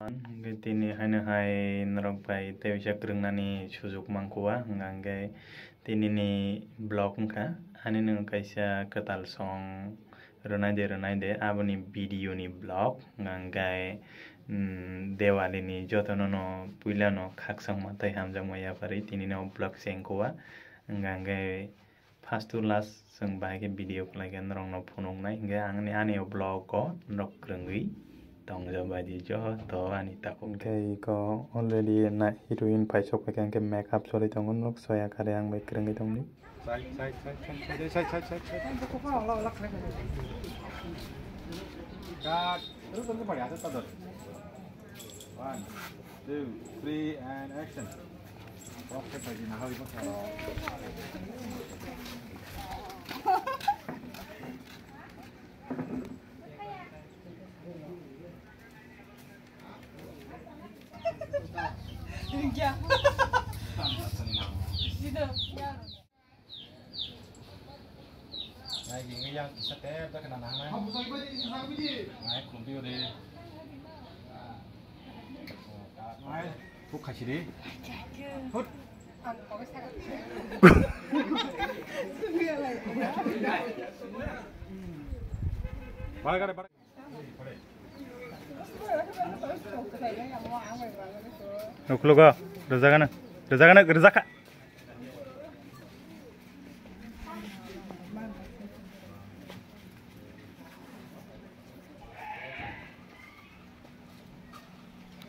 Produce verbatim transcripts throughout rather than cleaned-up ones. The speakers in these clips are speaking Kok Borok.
Hwnkhe tini haino hai norok bai tei uaisa kwrwngnani sujuk mankha, hwnkha hwnkhe tinini vlog wngkha ani nwng kaisa kwtal song rwnai de rwnai de aboni video ni vlog, hwnkha hwnkhe, mm, Dewali ni jotono no puila no khakchangma tei hamjakma yapharwi tinini o vlog se wngkha, hwnkha hwnkhe first to last chwng bahai khe video khlai khe norokno phunuknai, hwnkhe ani, ani o vlog o norok kwrwngwi tongjabaidi joto ani takhuk. Hwnkhe iko already na heroine paisok phaikha, hwnkhe makeup choli tongo, norok soya kare ang bai kwrwngwi tongdi. Side, side, side. Cut. One, two, three, and action. Nai, gini yang kisa ter, dah kena nang, nai. Nai, kumpi udah. Nai, kuk kasih deh. Hut. Balik, balik, balik. Nuklugo, rwjagano, rwjagano, rwjakha.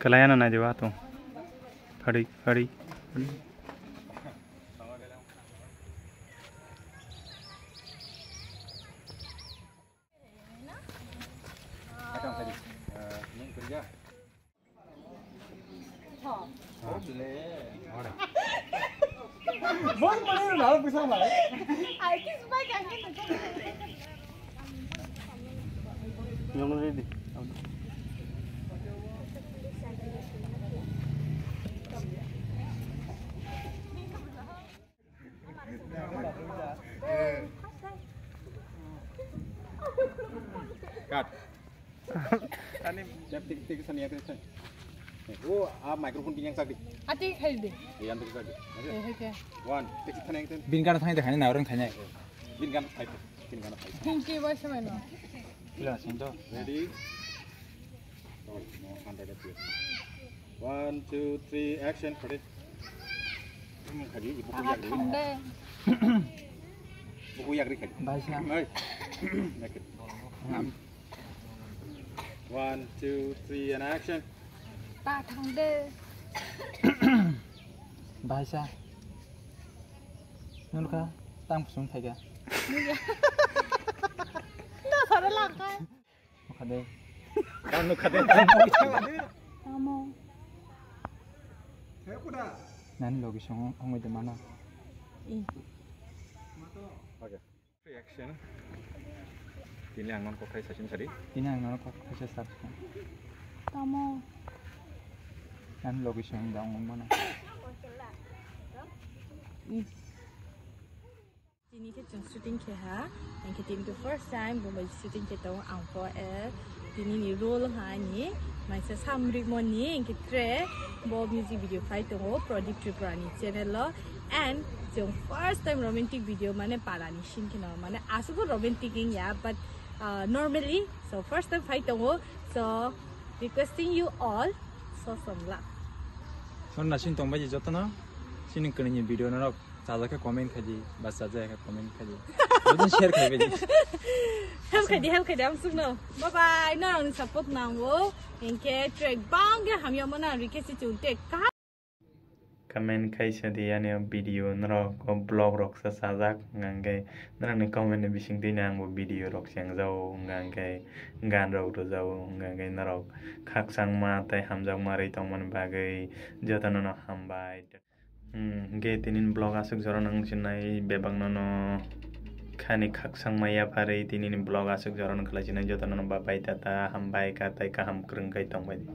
Kwlaiano naidiba to. Phari, phari, phari. Cut. Ani jab tik tik sani ya tik. Oh, a microphone pinyang sak di. Ati khai di. Yan tik sak di. Eh, hai ke. One, tik thani yang ten. Bin kan thani thani na orang thani. Bin kan thai. Bin kan thai. Thank you, boy, semai no. Kila sento. Ready? One, two, three, action. Ready? Hmm, khadi, buku yak ri. Buku yak ri khadi. Baisa. Hai. Naked. One, two, three, and action. Ta thangde. Baisa. Nulka tang pusung thaiga. No sare langkai. Nukha de. Kan nukha de. Tamo. Nani logi song ongoi de mana. I. Okay. Reaction. Tini ang non kokhai sasin sadi. Tini ang non kokhai sasin sadi. Tamo. Nani logi song da ongoi mana. I. Tini khe chwng shooting khe ha, hwnkhe tini khe first time bo bai shooting khe tongo ang pho, eh, tini ni role wngkha ani maisa samrikmoni, hwnkhe tre bo music video phai tongo Pradip Tripura ni channel o, and chwng first time romantic video mane para ni scene kheno mane aswk romantic wngya, but, uh, normally, so first time phai tongo, so requesting you all, so som la. Son na sin tong bai jotono, sini kwnwi ni video norok. Chajak khe comment khai di, ba chajak khe comment khai di. Joto share khai bai di. Help khai di, help khai di, ang sukno. Bye bye, norokni support nango. Hinkhe track bangkhe hamya mano, ang request si chun te kaham. Comment khai sa di, ani video norok o vlog rok sa chajak, hwnkhe norokni comment ni bising twi ang bo video rok chengjago, hwnkhe gan rok rwjago, hwnkhe norok khakchangma tei hamjakma rwi tongmani bagwi jotono no hambai. Hmm, hwnkhe tini ni vlog aswk jora no wng sinai, bebak no no khani khakchangma yapharwi tini ni vlog aswk jora no khlai sinai, joto no no bye bye tata, hambai kha tei kaham kwrwng khai tong bai di.